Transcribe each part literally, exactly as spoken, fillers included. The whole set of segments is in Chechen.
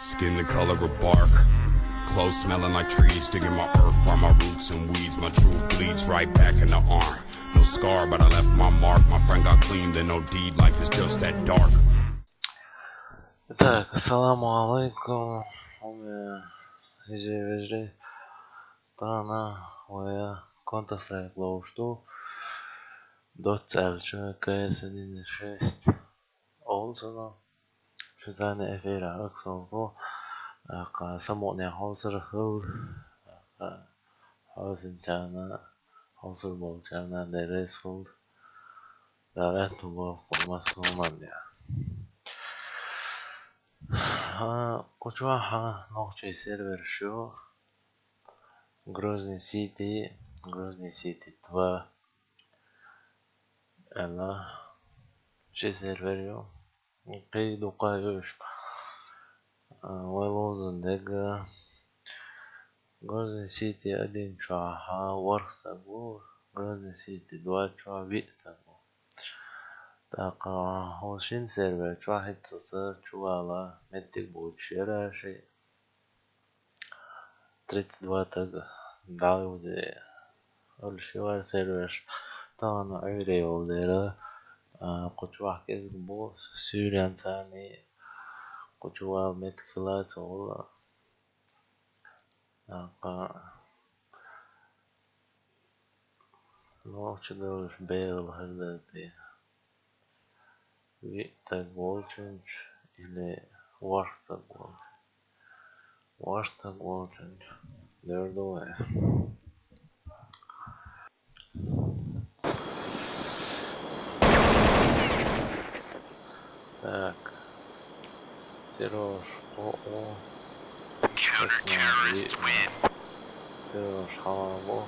Skin the color of bark. Clothes smelling like trees. Digging my earth, find my roots and weeds. My truth bleeds right back in the arm. No scar, but I left my mark. My friend got clean, then no deed. Life is just that dark. Так, ассаламу алейкум, хӀама хӀижи вежарий. Тана вая Counter-Strike ловш ду. Доц аьлча К С один шесть олцуна. Шуьца эфира аксолгу. Ака самоне ховсар хул. Ака ховсинчана, ховсар болчана дерес хул. Давай туло кумас хуман я. Ха, кучуа ха, нохчий сервер шу. Грозный Сити, Грозный Сити два. Ана ши сервер ю. Кей дукка юш. Вай лозун дега. Грозный Сити один чуа ха ворхсагу, Грозный Сити два чуа виътагу. Така, хо шин сервер чуа хитца чуала меттиг буч яраши. Тридцать два таг далуди. Олшивар сервер тана айре олдера. Кучуа кезг бу Сириан цани кучуа меткила цола. Ака нохчи долаш бегӀал хӀердати. ВиътӀаг волчунча или вархӀтӀаг волчунча? ВархӀтӀаг волчунча. Дердуве. Так. Тирош о о. Тирош халабо.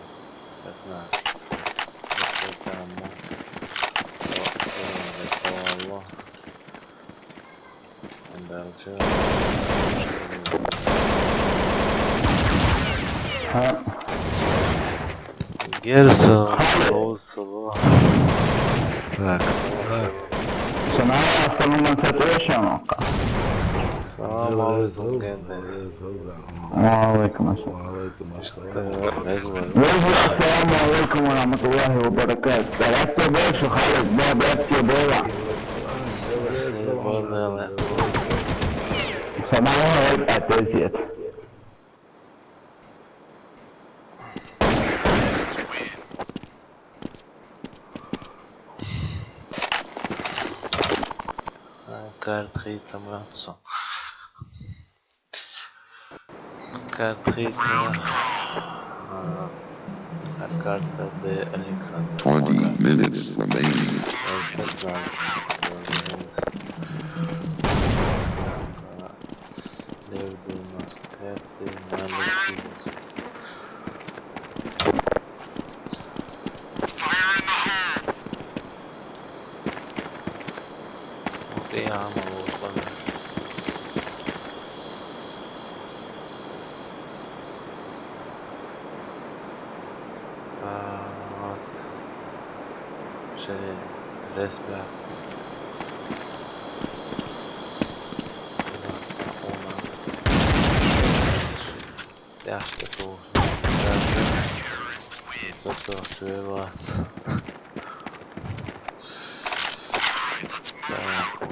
Хасна. Хасна. Хасна. Дальше. Ха. Герса, Оусова. Так. Сама автономная ситуация. Салам алейкум, генде. Ва алейкум ассалам. Ва алейкум ассалам. Ва алейкум ассалам ва рахматуллахи ва баракатух. Давайте больше, Халид, да, братья, было. Спасибо, да. Сама ответит. Карт хитам рапсо. Карт хитам. Карта де Александр. Twenty minutes remaining. Лев девяносто пять, Лев Окей, ама, вот, ладно. Так. Шери, респект. Яхшы, яхшы. Зато чего? Так, он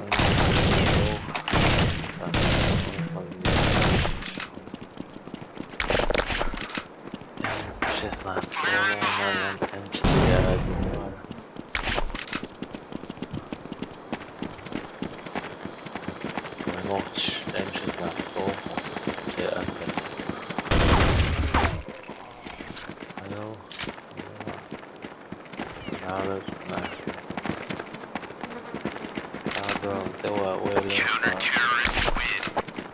шестнадцать. М четыре один. Ночь, М шестнадцать. О, где опять? Алло. Надо, знаешь. Надо, давай, ой, лёгко.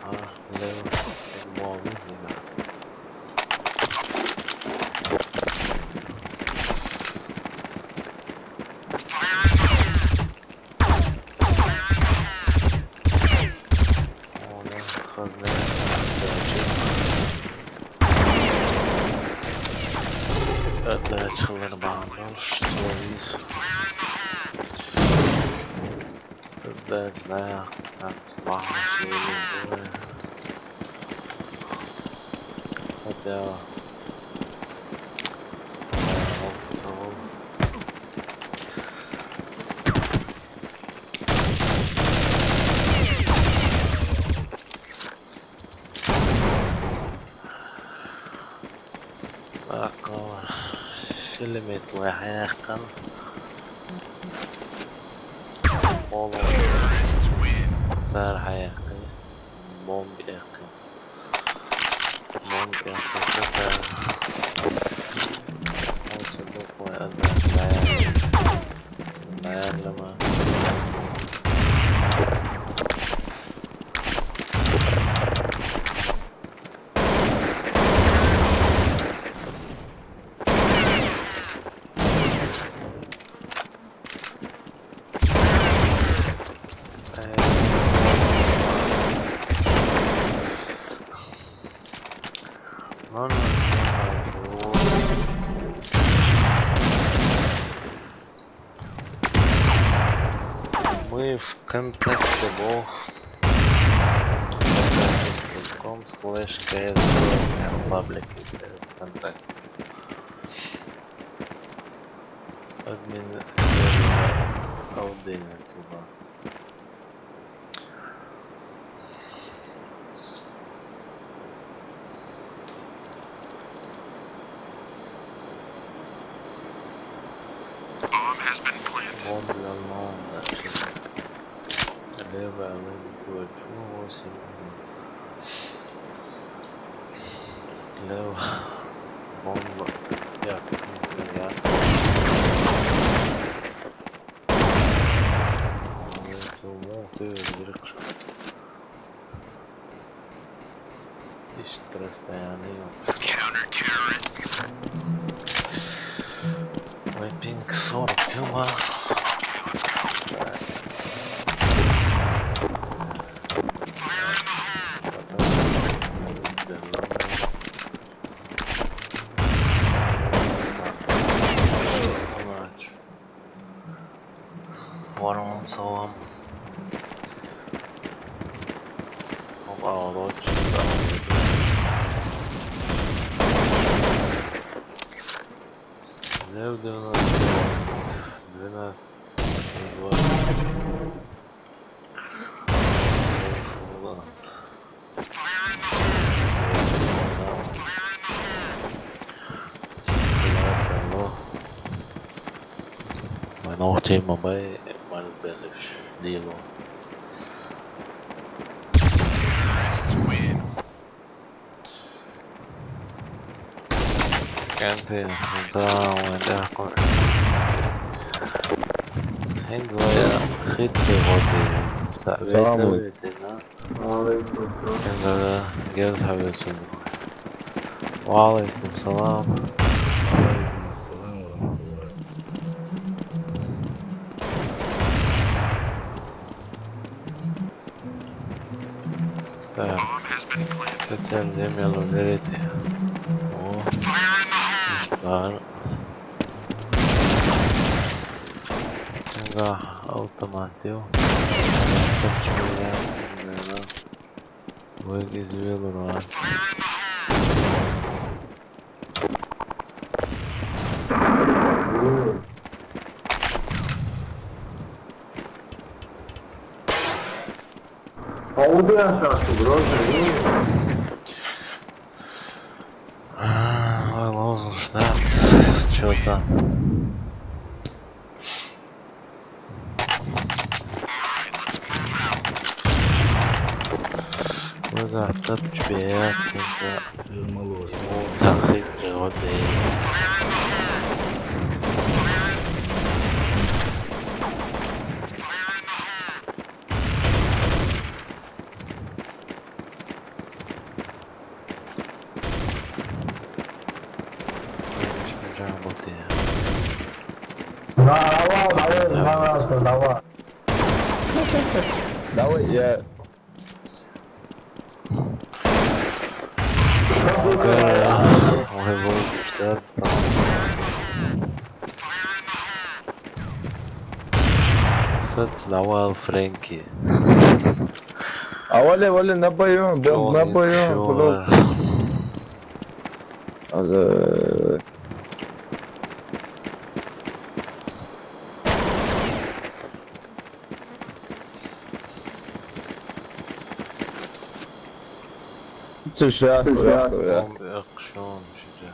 А, лёгко. Молодец, ребят. Отдать хлорбанду, что из. Отдать, да, так, бахнуть. Ja. Aqqa, silmit waxyaqan. Qolo. Bar hayaqan. Bomb yaqan. Bomb yaqan. Hoos u dhuuq way aad baan. Bayaan lama. Мы в контакте, бо. Ком слэш кс паблик контакт. Админ, админ, Алдын, туда. Bomb bile almam da şimdi. Leva alayım, bu açımı olsun. Leva. Bomba yaptım ya. Ой, ты мог, ты вдруг. Ищет расстояние. Ой, пинг сорок, ё-моё. Так. Потом Варум салам. Опа, вот сюда. Лев двенадцать. Двенадцать. Двадцать. Ладно. Meine auch Thema bei, meine Bälle, Lilo. Кэнтэ, да, уйдаа. Энд бая хит бод. Салам алейкум. Алейкум салам. Энд бая гэр сабэсүн. Ва алейкум салам. Так. Специально для меня нужно эти. О. Var. Sen daha automat yok. Böyle. Bu herkes bir olur lan. А у тебя сейчас угроза есть? А, ой, лозунг, что? Что-то. Burada atıp çıkıyor. Yırmalıyor. Taktik yok değil. Давай, давай, давай, давай. Давай, я. Ой, боже, что там? Сет давал Фрэнки. А вали, вали, на бою, бомб на бою, куда? Also, zu schwer, oder? Ja. Bombe, ja, schon, schon, ja.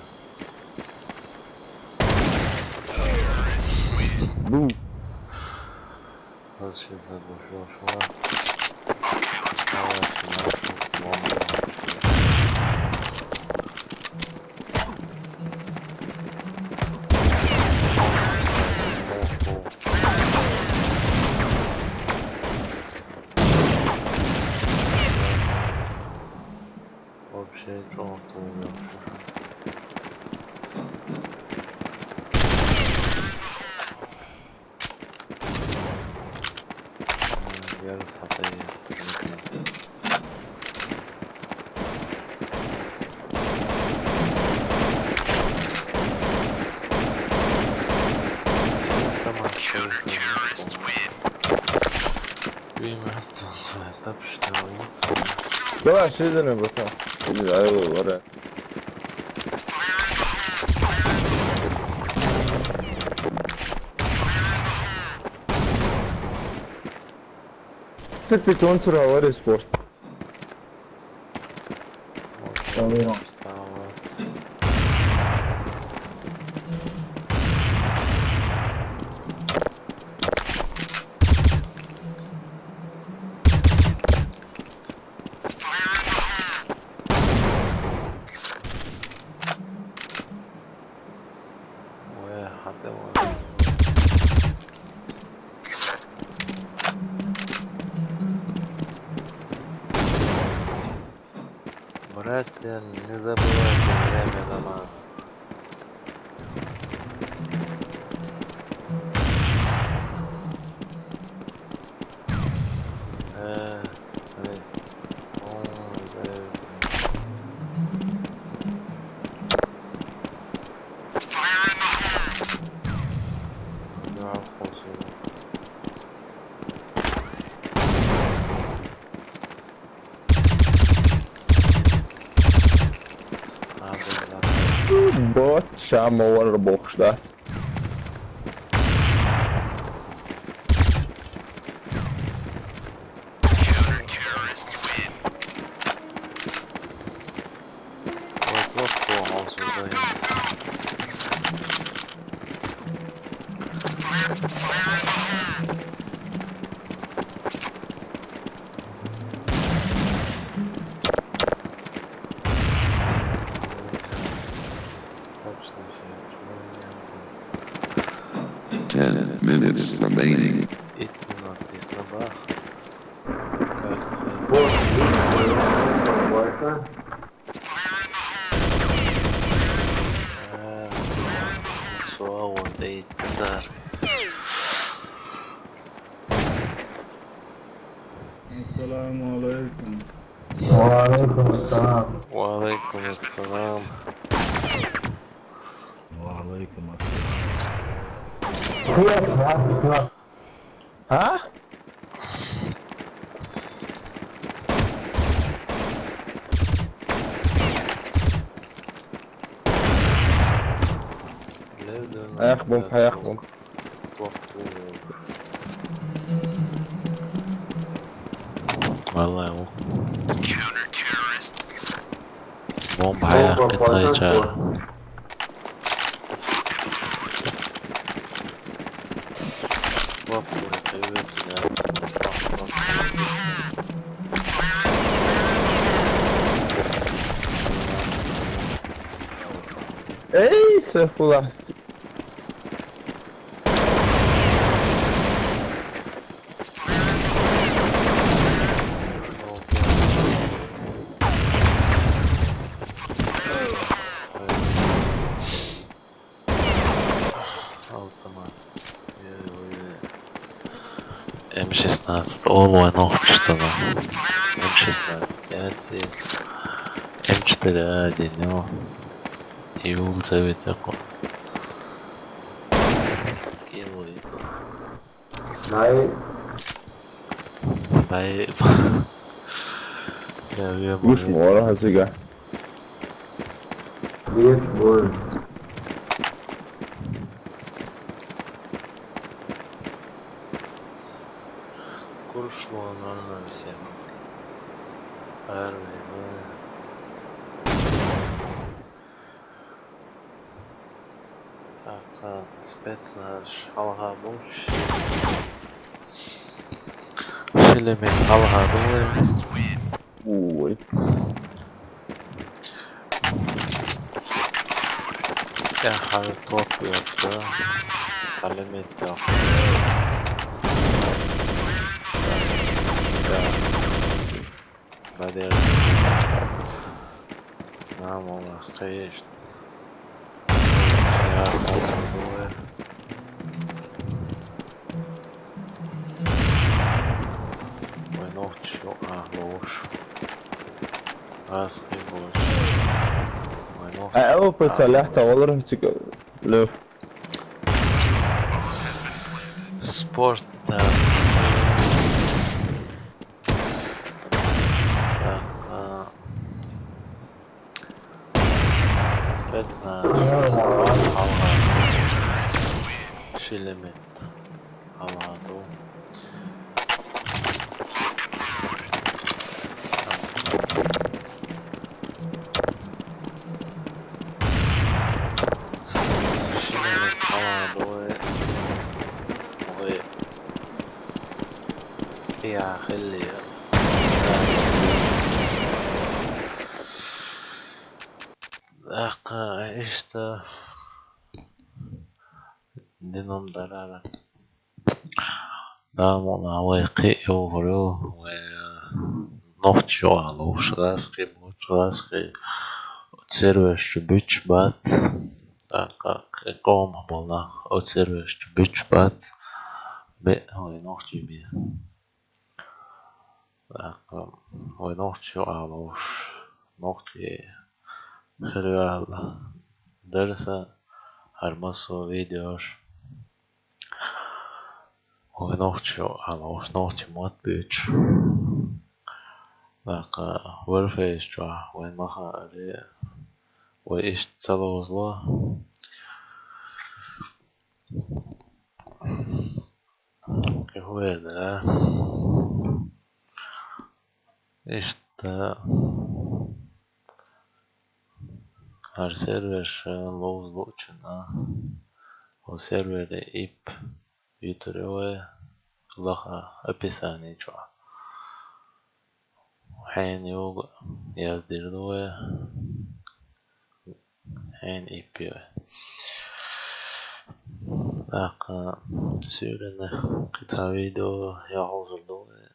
Boom. Das ist jetzt halt so viel Schuhe. Okay, let's go. Вообще, что он, я рассмотрел. Давай, сюда, братан. Сюда, давай, давай. Ты питон сюда, what is for? Tamam. Братья, не забывайте время дома. Э, э, он, э, Bot, schauen wir mal, wo der Bock steht. Ten minutes remaining. السلام عليكم. وعليكم السلام. وعليكم السلام. وعليكم السلام. ها؟ Ayak bomb, ayak bomb. Vallahi o. Bomba ayak gitmeyecek. Ey, estağfurullah. Автомат. М шестнадцать, о, вон, ну, что там? М шестнадцать, пять, М четыре А один, ну. И улица ведь такой. Кило. Nein. Nein. Ja, wir haben Muss man, oder? Hat sie gar. Привет, бой. Курс было нормально всем. Первый, ну. Так, а, спецназ алга болчу. Шилемин алга болчу. Ой. Я хавы топ ёпта. Алимет ёк. Да. Бадер. Нам ола, конечно. Я хавы. Вайн нохчу, а, лоуш. Аз хи болуш. Вайн нохчу. А, опа, а, саляхта олар чик лев. Спорт, да. Так, а, спецназ. Алга. Шилемет. Алга. Шилемет алга. Ой. Я хелли. Так, ишта. Динам дарара. Дамуна вай кхи югъуру, вай, э, нохчу югъа лоуш, гъаскхи, муч гъаскхи, сервер чу буьч бац. Так, кхи къомах бола нах, оцу сервер чу буьч бац. Бе, вай нохчи бе. Так, вай нохчу юкъа лоуш, нохчи хир ваьлла. Дара сан хӀара массо а видеош. Вай нохчу юкъа лоуш, нохчи мотт буьйцуш. Так, Warface чохь вайн ма хаъара, вай иштта ца ловзало. Кхин хӀун эр дара? Иштта хӀара сервер ша ловза луучунна, хӀокху сервере ИП юьтур ю вай лаха описани чохь. Хьенан йогӀу яздийр ду вай, хьенан ИП ю вай. ТӀаккха суьйранна кхин цхьа видео яхьожур ду вай.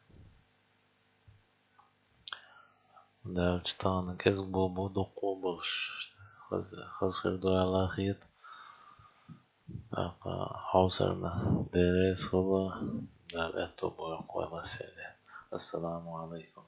Дальше тахана кӀезиг бу, бу дуккха болуш. Хаза, хаза хир ду аьлла хета. ТӀаккха хьовсарна Дела реза хуьлда, Дала аьтто бойла вай массеран. Ассаламу Ӏалайкум.